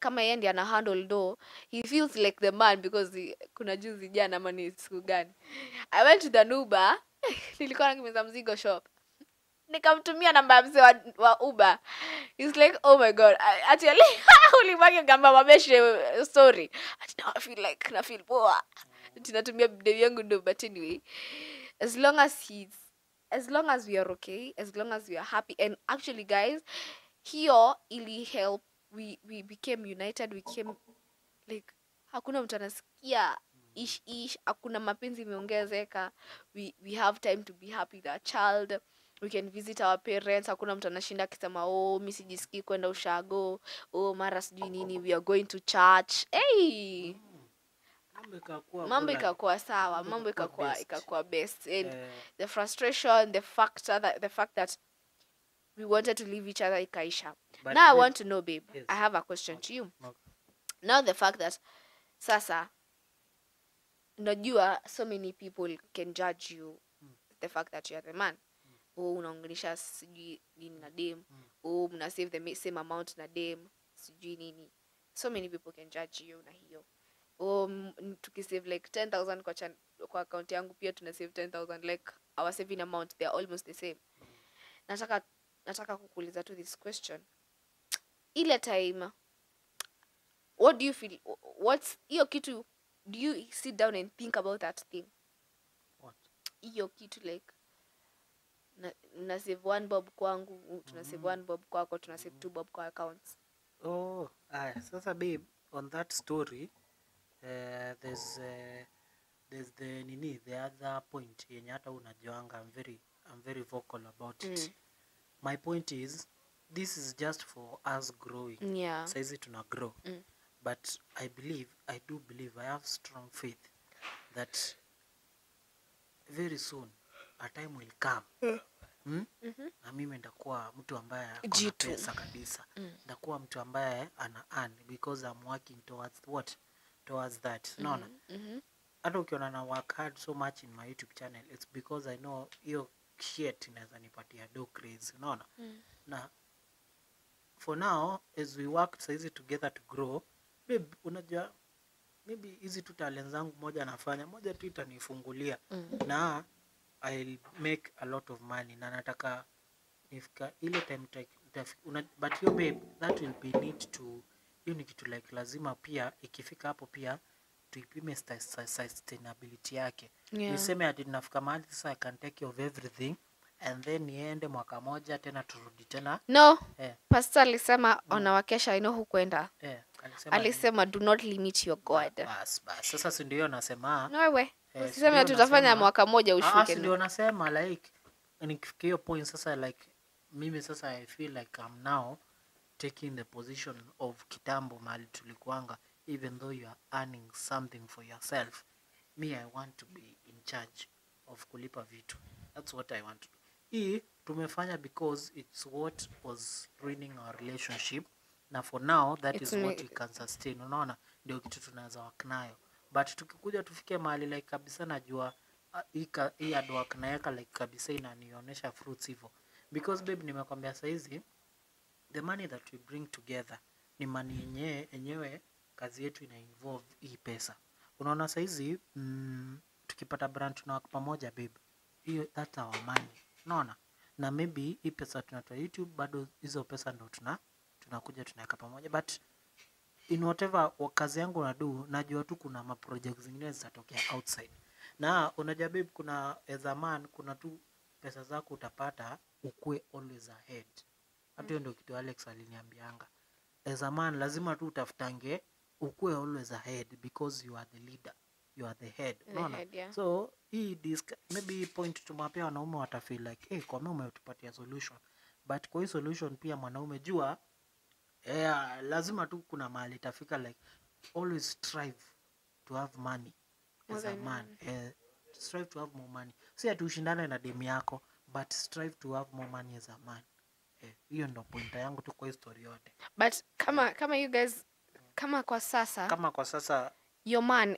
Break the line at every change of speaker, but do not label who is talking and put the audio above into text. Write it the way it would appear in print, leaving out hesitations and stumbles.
Kama yeye ndiye ana handle do, he feels like the man because kuna juzi, jana ama ni siku gani, I went to the Uber. Nilikuwa nakimbiza mzigo shop, nikamtumia namba ya mzee wa Uber. He's like, "Oh my God." Ati ulibaki gamba mabeshe story, ati now I feel like na feel poa, ati natumia dem yangu do. But anyway, as long as we are okay, as long as we are happy, and actually, guys, hiyo ili help we became united. We came like hakuna mtu anasikia ish ish, hakuna, mapenzi imeongezeka. We have time to be happy with our child. We can visit our parents. Hakuna mtu anashinda akisema, "Oh, mi sijisikii kwenda ushago," oh, mara sijui nini. We are going to church. Hey!
Mambo ikakuwa
Mambo
bora.
Ikakuwa sawa.
Mambo
Mambo
ikakuwa
ikakuwa
best.
Ikakuwa best and the frustration, the fact that we wanted to leave each other ikaisha.
But
Now I
babe,
want to know, babe.
Yes.
I have a question to you.
Okay.
Now the fact that sasa unajua so many people can judge you, the fact that you are the man, oh, unaunganisha sijui nini na dem, oh, mna save the same amount na dem, sijui nini. So many people can judge you na hiyo, oh, tukisave like 10,000 kwa account yangu, pia tuna save 10,000, like our saving amount, they are almost the same. Nataka kukuuliza tu this question. Ile time, what do you feel? What's hiyo kitu? Do you sit down and think about that thing?
What?
Hiyo kitu like na save 1 bob kwangu, tuna save 1 bob kwako, tuna save 2 bob kwa accounts.
Oh, aya, sasa babe, on that story, there's the nini, the other point yenye hata unajuanga I'm very vocal about it. My point is, this is just for us growing. Saizi tuna grow. But I do believe, I have strong faith that very soon a time will come. Na mimi nitakuwa mtu ambaye ako na
Jitu.
Pesa kabisa. Nitakuwa mtu ambaye ana earn because I'm working towards what? Towards that. Unaona?
Mhm.
Hata ukiona na work hard so much in my YouTube channel, it's because I know hiyo shit inaweza nipatia do crazy. Unaona? Na for now, as we work saizi together to grow, babe, unajua maybe hizi tu talent zangu, moja nafanya, moja tu itanifungulia na I'll make a lot of money, na nataka nifika ile time but hiyo, babe, that will be need to, hiyo ni kitu like lazima pia ikifika hapo pia tuipime sustainability yake. Niseme ati tunafika mahali sasa I can take care of everything and then niende mwaka moja tena turudi tena.
No.
Eh.
Pastor alisema on our kesha, I know hukwenda.
Eh, alisema nini?
Alisema, "Do not limit your God."
Bas bas, sasa si ndio nasema.
No, wewe
Eh, si
usiseme
ndio
tutafanya mwaka moja
Ah,
ushuke.
si ndio nasema, like nikifikia hiyo point sasa, like mimi sasa I feel like I'm now taking the position of kitambo mahali tulikuanga. Even though you are earning something for yourself, me, I want to be in charge of kulipa vitu. That's what I want to do. Hii tumefanya because it's what was ruining our relationship, na for now that
It's
is what we can sustain. Unaona, ndio kitu tunaweza work nayo. But tukikuja tufike mahali like kabisa najua hii hard work naeka like kabisa inanionyesha fruits hivyo, because babe, nimekwambia saizi the money that we bring together ni money yenyewe enyewe kazi yetu ina involve hii pesa. Unaona saizi tukipata brand tunawaka pamoja, babe, hiyo that's our money. Unaona? Na maybe hii pesa tunatoa YouTube, bado hizo pesa ndo tunakuja tunaweka pamoja. But in whatever kazi yangu nadu, najua tu kuna maproject zingine zitatokea outside. Na unajua babe, kuna as a man, kuna tu pesa zako utapata ukue always ahead. Hata hiyo ndio kitu Alex aliniambianga. As a man, lazima tu utafutange ukue always ahead because you are the leader, you are the head.
The
Unaona?
head, yeah.
So hii maybe hii point tumewapea wanaume, watafeel like, "Hey, kwa mimi umetupatia solution." But kwa hii solution pia mwanaume jua, yeah, lazima tu kuna mahali itafika like always strive to have money
More
as a
than
man. Strive to have more money. Si ati ushindane na demu yako, but strive to have more money as a man. Hiyo ndo pointa yangu tu kwa hii story yote.
But kama you guys, kama kwa sasa
Kama kwa sasa
your man